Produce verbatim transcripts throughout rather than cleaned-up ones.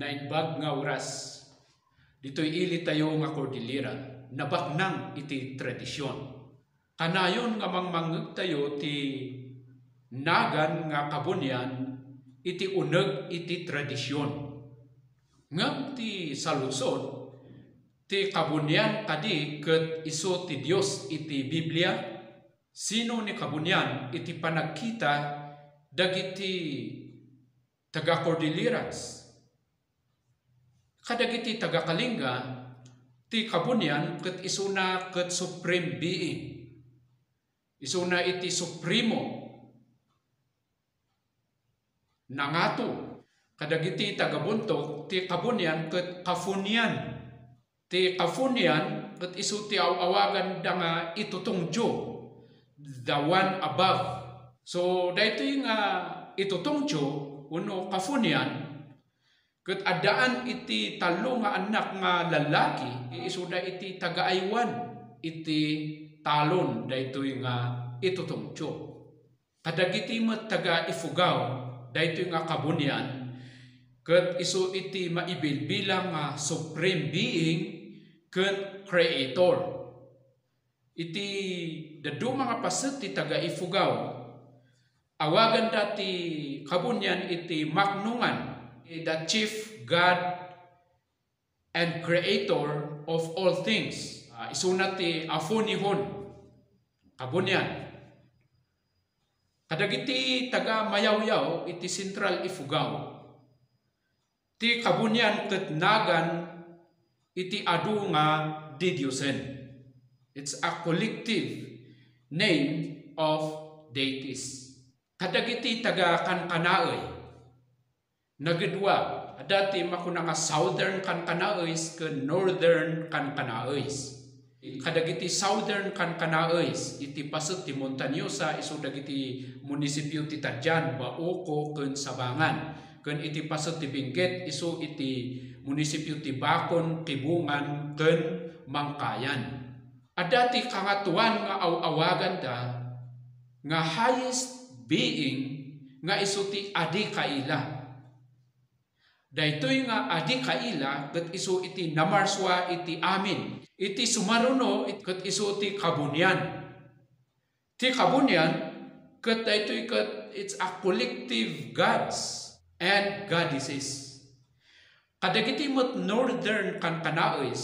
Naimbag nga oras, ditoy ili tayo nga Cordillera, nabaknang iti tradisyon. Kanayon nga mangmangngegtayo ti nagan nga kabunian iti uneg iti tradisyon. Ngem ti saludsod, ti kabunian kadi ket isu ti Dios iti Biblia? Sino ni kabunian iti panagkita dagiti taga-Cordilleras? Kadagiti taga-Kalinga, ti kabunian ket isuna ket supreme being. Isuna iti supremo. Nangato. Kadagiti taga-Bontoc, ti kabunian ket kafunian. Ti kafunian ket isu ti aw-awaganda nga itutungtio, the one above. So, daytoy nga itutungtio wenno kafunian, ket addaan iti tallo nga annak nga lallaki, isuda iti taga-aywan iti talon daytoy nga itutungtio. Kadagiti met taga-Ifugao, daytoy nga kabunian, ket isu iti maibilbilang nga supreme being ken creator. Iti dadduma nga paset ti taga-Ifugao, awaganda ti kabunian iti maknongan, the chief god and creator of all things. Ah, isuna ti Afunihon. Kabunian. Kadagiti taga-Mayawyaw iti Central Ifugao, ti kabunian ket nagan iti adu nga didiosen. It's a collective name of deities. Kadagiti taga-Kankanaey, nagdua, adda ti makuna nga Southern Kankanaey ken Northern Kankanaey. Kadagiti Southern Kankanaey, iti paset ti Montañosa, isu dagiti munisipio ti Tadian, Baoco, ken Sabangan. Ken iti paset ti Benguet, isu iti munisipio ti Bacon, Kibungan, ken Mangkayan. Adda ti kangatoan nga aw-awaganda nga highest being nga isu ti Adi Kaila. Daytoy nga Adi Kaila ket isu iti namarsua iti amin. Iti sumaruno it-, ket isu ti kabunian. Ti kabunian ket daytoy ket it's a collective gods and goddesses. Kadagiti met Northern Kankanaey,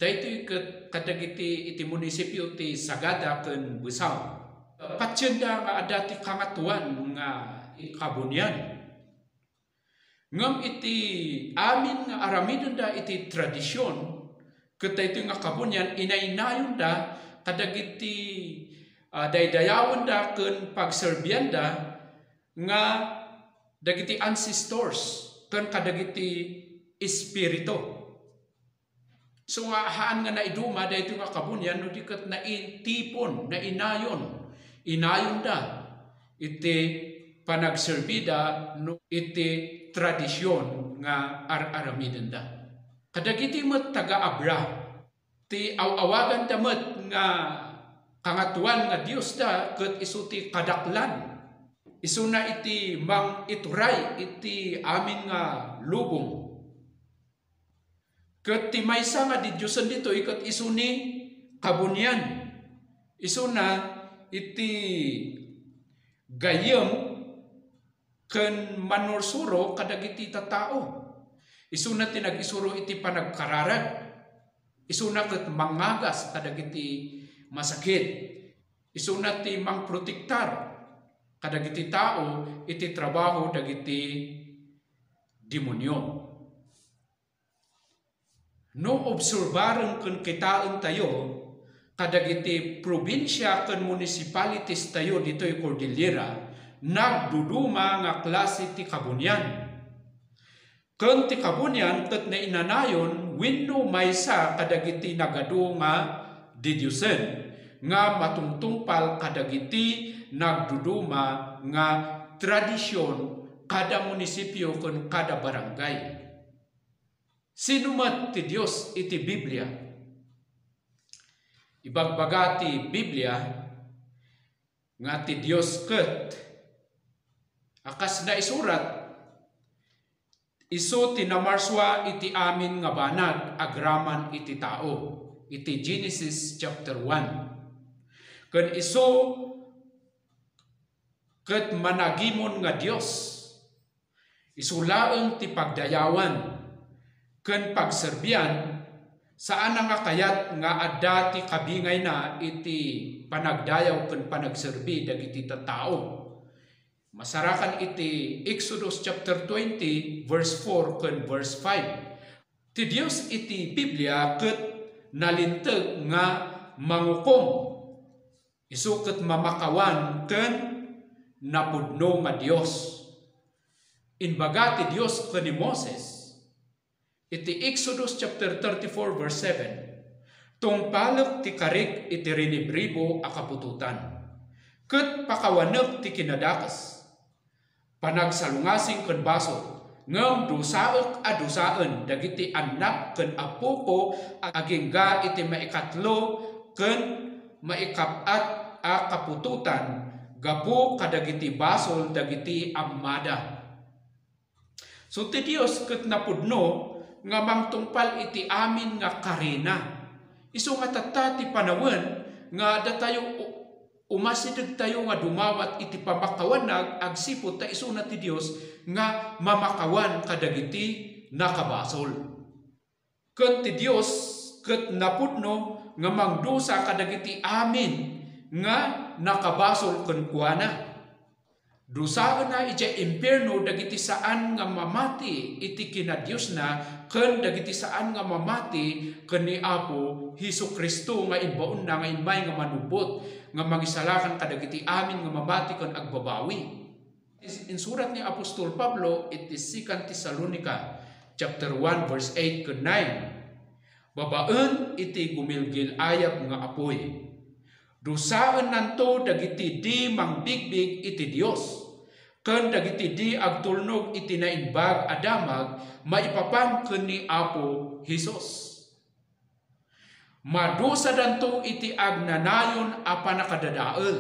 daytoy ket kadagiti iti munisipio ti Sagada ken Besao. Patienda nga adda ti kangatoan nga kabunian. Ngem iti amin nga aramidenda iti tradision, ket daytoy nga kabunian, inaynayonda kadagiti, ah, daydayawenda ken pagserbianda nga dagiti ancestors ken kadagiti espiritu. So nga haan nga naiduma daytoy nga kabunian no di ket naitipon, nainayon, inayonda iti panagserbida no iti tradision nga ar-aramidenda. Kadagiti met taga-Abra, ti aw-awaganda met nga kangatoan nga diosda ket isu ti Kadaklan. Isuna iti mang-ituray iti amin nga lubong. Ket ti maysa nga didiosen ditoy ket isu ni Kabunian. Isuna iti gayyem ken manursuro kadagiti tattao. Isuna ti nagisuro iti panagkararag. Isuna ket mangngagas kadagiti masakit. Isuna ti mangprotektar kadagiti tao iti trabaho dagiti demonio. No obserbaren ken kitaentayo kadagiti probinsia ken municipalities tayo ditoy Cordillera, nagduduma nga klase ti kabunian. Ken ti kabunian ket nainanayon wenno maysa kadagiti nagadu nga didiosen nga matungtungpal kadagiti nagduduma nga tradision kada munisipio ken kada barangay. Sino met ti Dios iti Biblia? Ibagbaga ti Biblia nga ti Dios ket a kas naisurat, Isu ti namarsua iti amin nga banag agraman iti tao, iti Genesis chapter one. Ken isu ket managimon nga Dios. Isu laeng ti pagdayawan ken pagserbian, saan a nga kayat nga adda ti kabingayna iti panagdayaw ken panagserbi dagiti tattao. Masarakan iti Exodus chapter twenty, verse four ken verse five. Ti Dios iti Biblia ket nalinteg nga mangukom. Isu ket mamakawan ken napudno nga Dios. Imbaga ti Dios ken ni Moses iti Exodus chapter thirty-four, verse seven, "Tungpalek ti karik iti rinibribo a kaputotan, ket pakawanek ti kinadakes, panagsalungasing ken basol, ngem dusaek a dusaen dagiti annak ken appoko agingga iti maikatlo ken maikap-at a kaputotan gapu kadagiti basol dagiti ammada." So, ti Dios ket napudno nga mangtungpal iti amin nga karina. Isu nga tatta ti panawen nga datayo u-, umasidegtayo nga dumawat iti pamakawanna ag-, agsipud ta isuna ti Dios nga mamakawan kadagiti nakabasol. Ken ti Dios ket napudno nga mangdusa kadagiti amin nga nakabasol kenkuana. Dusaenna idiay impierno dagiti saan nga mamati iti kinadiosna ken dagiti saan nga mamati ken ni Apo Jesu-Cristo nga imbaonna nga immay nga manubbot nga mangisalakan kadagiti amin nga mamati ken agbabawi. Is-, insurat ni Apostol Pablo iti Second Tesalonica chapter one, verse eight ken nine, "Babaen iti gumilgil-ayab nga apuy, dusaennanto dagiti di mangbigbig iti Dios, ken dagiti di agtulnog iti naimbag a damag maipapan ken ni Apo Jesus." Madusadanto iti agnanayon a pannakadadael,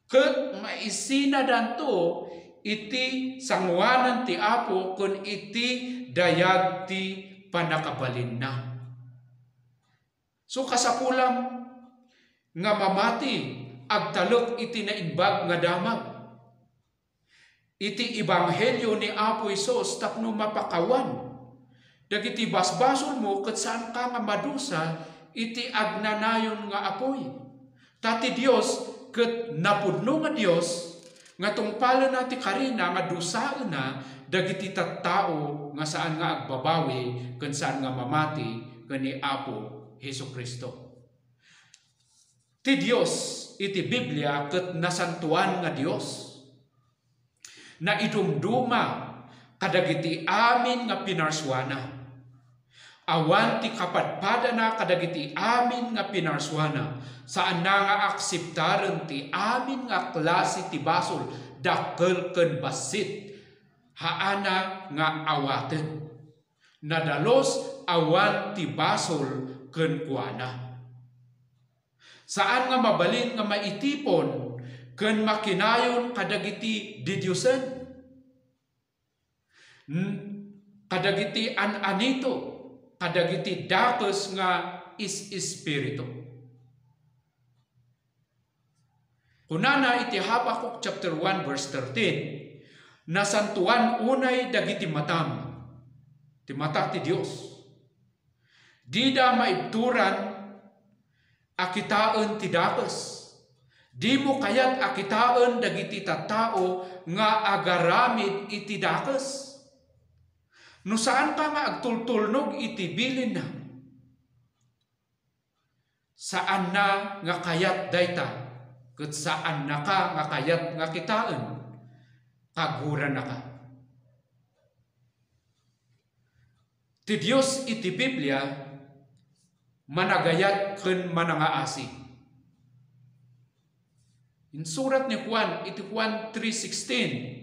ket maisinadanto iti sanguanan ti Apo ken iti dayag ti pannakabalinna. So, kasapulam nga mamati agtalek iti naimbag nga damag iti ebanghelio ni Apo Jesus tapno mapakawan dagiti basbasolmo ket saanka nga madusa iti agnanayon nga apuy. Ta ti Dios ket napudno nga Dios nga tungpalenna ti karina nga dusaenna dagiti tattao nga saan nga agbabawi ken saan nga mamati ken ni Apo Jesu-Cristo. Ti Dios iti Biblia ket nasantoan nga Dios. Naidumduma kadagiti amin nga pinarsuana. Awan ti kapadpadana kadagiti amin nga pinarsuana. Saanna nga akseptaren ti amin nga klase ti basol, dakkel ken bassit. Haanna nga awaten. Nadalus awan ti basol kenkuana. Saan nga mabalin nga maitipon ken makinayon kadagiti didiosen, n-, kadagiti an-anito, kadagiti dakes nga is-espiritu. Kunana iti Habacuc chapter one, verse thirteen, "Nasantoan unay dagiti matam," ti mata ti Dios. "Dida maibturan a kitaen ti dakes. Dimo kayat a kitaen dagiti tattao nga agaramid iti dakes." No saanka nga agtultulnog iti bilinna, saanna nga kayat dayta, ket saannaka nga kayat nga kitaen, kaguranaka. Ti Dios iti Biblia, managayat ken manangaasi. Insurat ni Juan iti Juan three sixteen,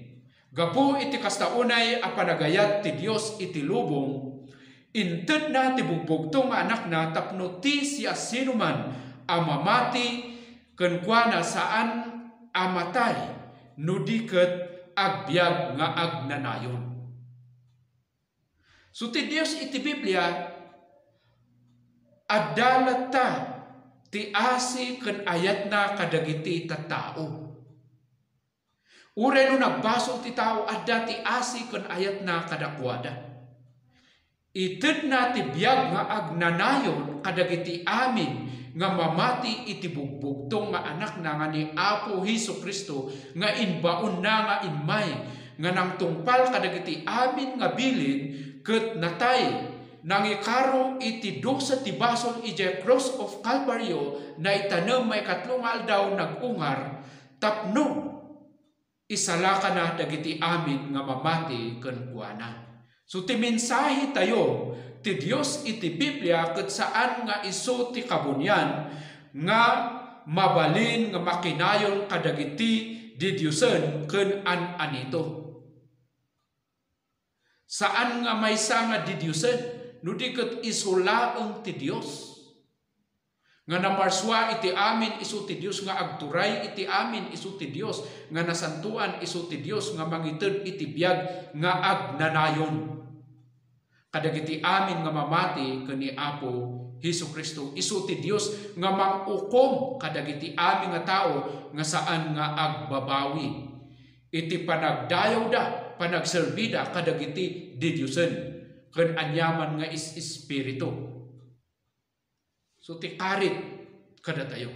"Gapu iti kasta unay a panagayat ti Dios iti lubong, intedna ti bugbugto nga Anakna tapno ti siasinoman a mamati kenkuana saan a matay, no di ket agbiag nga agnanayon." So ti Dios iti Biblia, adda latta ti asi ken ayatna kadagiti tattao. Uray no nagbasol ti tao, adda ti asi ken ayatna kadakuada. Itedna ti biag nga agnanayon kadagiti amin nga mamati iti bugbugtong nga Anakna nga ni Apo Jesu-Cristo nga imbaonna nga immay, nga nangtungpal kadagiti amin nga bilin ket natay, nangikaro iti dusa ti basol idiay Cross of Calvario, naitanem maikatlo nga aldaw, nag-ungar tapno isalakana dagiti amin nga mamati kenkuana. So ti mensahe tayo ti Dios iti Biblia ket saan nga isu ti kabunian nga mabalin nga makinayon kadagiti didiosen ken an-anito. Saan nga maysa nga didiosen, no di ket isu laeng ti Dios. Nga namarsua iti amin isu ti Dios, nga agturay iti amin isu ti Dios, nga nasantoan isu ti Dios, nga mangited iti biag nga agnanayon kadagiti amin nga mamati ken ni Apo Jesu-Cristo. Isu ti Dios nga mangukom kadagiti amin nga tao nga saan nga agbabawi iti panagdayawda, panagserbida kadagiti didiosen ken aniaman nga is-espiritu. So ti karit kadatayo,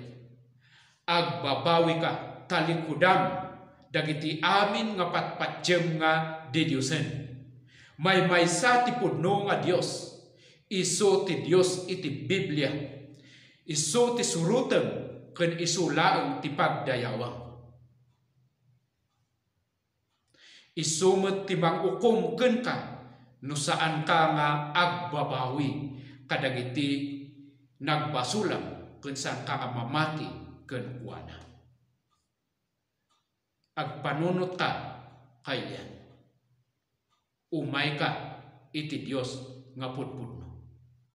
agbabawika, talikudam dagiti amin nga patpatiem nga didiosen. Maymaysa ti pudno nga Dios, isu ti Dios iti Biblia, isu ti surotem ken isu laeng ti pagdayawam. Isu met ti mangukom kenka no saanka nga agbabawi kadagiti nagbasolam ken saanka nga mamati kenkuana. Agpanunotka, kailian. Umayka iti Dios nga pudpud